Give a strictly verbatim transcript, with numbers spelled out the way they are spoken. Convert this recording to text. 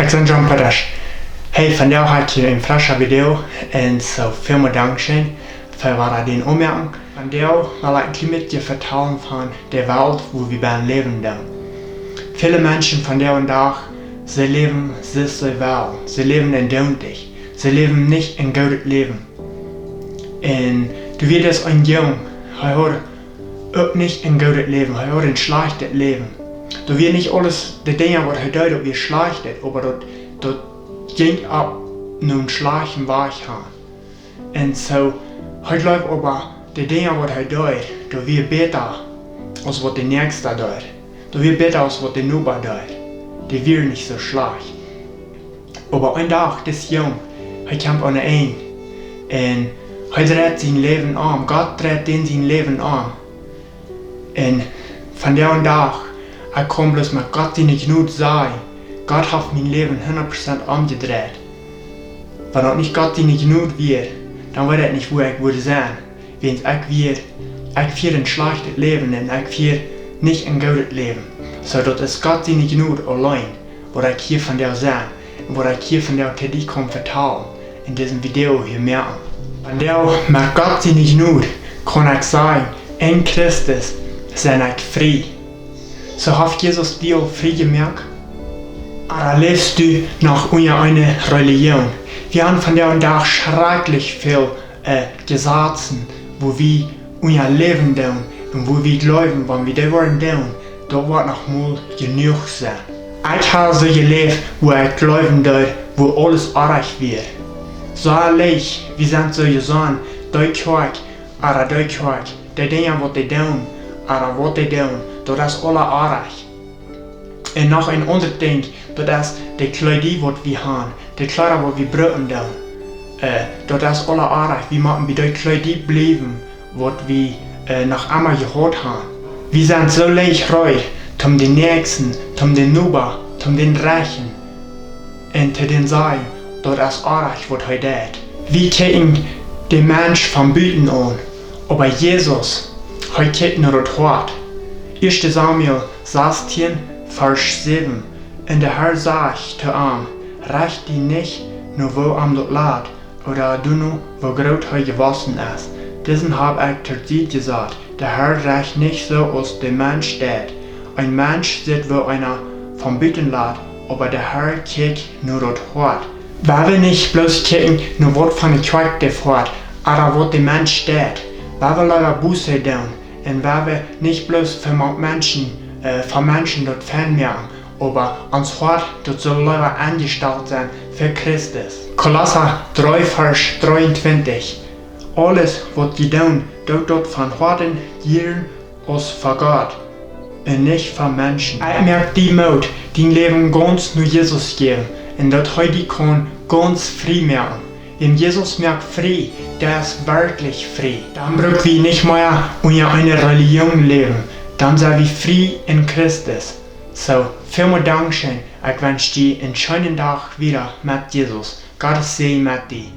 Ekj sie John Peters. Hey, vondoag hab ekj hia een freschet Video. Un soo, väl mol dankscheen fa waut jie daut aunmoaken. Vondoag well ekj een kjlien bät vetalen von de Welt, woo wie bennen läwen doonen. Väle Menschen vondoag dän Dach, see läwen soo aus see wellen. See läwen endoont. See läwen nich een goodet Läwen. Un doa wia dis een Jung, hee haud uk nich een goodet Läwen, hee haud een schlajchtet Läwen. Doa wia nich aules, de Dinja waut hee deed, daut wia schlajcht, oba daut, daut jinkj opp no een schlajchten Wajch han. Un soo, hee jleewd oba, de Dinja waut hee deed, daut wia bäta aus waut de Näakjsta deed. Daut wia bäta aus waut de Noba deed. Dee wia nich soo schlajcht. Oba een Dach, dis Jung, hee kjemt aun een Enj. Un hee dreit sien Läwen om. Gott dreit dän sien Läwen om. Un vondoag dän Dach, ekj kaun bloos met Gott siene Jnod sajen, Gott haft mien Läwen hundat Prozent omjedreit. Wan daut nich Gott siene Jnod wia, dan weet ekj nich, wua ekj wudd sennen. Wiels ekj wia, ekj fieed een schlajchtet Läwen un ekj fieed nich een goodet Läwen. Soo daut es Gott siene Jnod auleen, waut ekj hia vondoag sie un waut ekj hia vondoag to junt kaun vetalen en dit Video hia moaken. Vondoag met Gott siene Jnod kaun ekj sajen, en Christus sie ekj frie. Soo haft Jesus die aul frie jemoakt? Ooda läfst du noch unja eene Religion? Wie haben vondoag dän Dach schrakjlich väl, äh, Jesazen, woo wie unja läwen doonen un woo wie jleewen, wan wie daut woaren doonen, daut woat noch mol jenuach sennen. Ekj hab soo jeläft, woo ekj jleewen deed, woo aules oajch wia. Soo leicht, wie sent soo jesonnen, dee Kjoakj, ooda dee Kjoakj, de Dinja waut dee doonen, ooda waut dee doonen, daut es aules oajch. Un noch een aundret Dinkj, daut es de Kjleeda waut wie haben, de Kjleeda waut wie brucken doonen. Äh, daut es aules oajch, wie motten bie dee Kjleeda bliewen, waut wie, äh, noch emma jehaut haben. Wie sent soo leicht reed, toom dän Näakjsten, toom dän Noba, toom dän Rechnen, un to dän sajen, daut es oajch waut hee deit. Wie kjikjen dän Mensch von buten aun, oba Jesus, hee kjikjt no daut Hoat. Ieeschte Samuel sastieen, Varsch säwen. Un de Herr sajcht to am: Recht die nich no woo am daut lat, ooda doano woo groot hee jewossen es. Disen hab ekj tosied jesat. De Herr recht nich soo aus de Mensch deit. Een Mensch sitt woo eena von buten lat, oba de Herr kjikjt no daut Hoat. Wie woaren nich bloos kjikjen no waut von de Kjoakj dee foat, ooda waut de Mensch deit. Wie woaren leewa Buße doonen un wie woaren nich bloos fa Menschen, äh, fa Menschen daut fein moaken, oba ons Hoat, daut saul leewa enjestalt sennen fa Christus. Kolossa dree, Varsch dreeuntwintich. Aules waut jie doonen, doot daut von Hoaten jieren aus fa Gott un nich fa Menschen. Ekj moak die Moot, dien Läwen gaunz no Jesus jäwen un daut hee die kaun gaunz frie moaken. Wäm Jesus moakt frie, dee es werkjlich frie. Dan bruck wie nich mea unja eene Religion läwen. Dan sent wie frie en Christus. Soo, väl mol dankscheen. Ekj wensch die eenen scheenen Dach wieda met Jesus. Gott sie met die.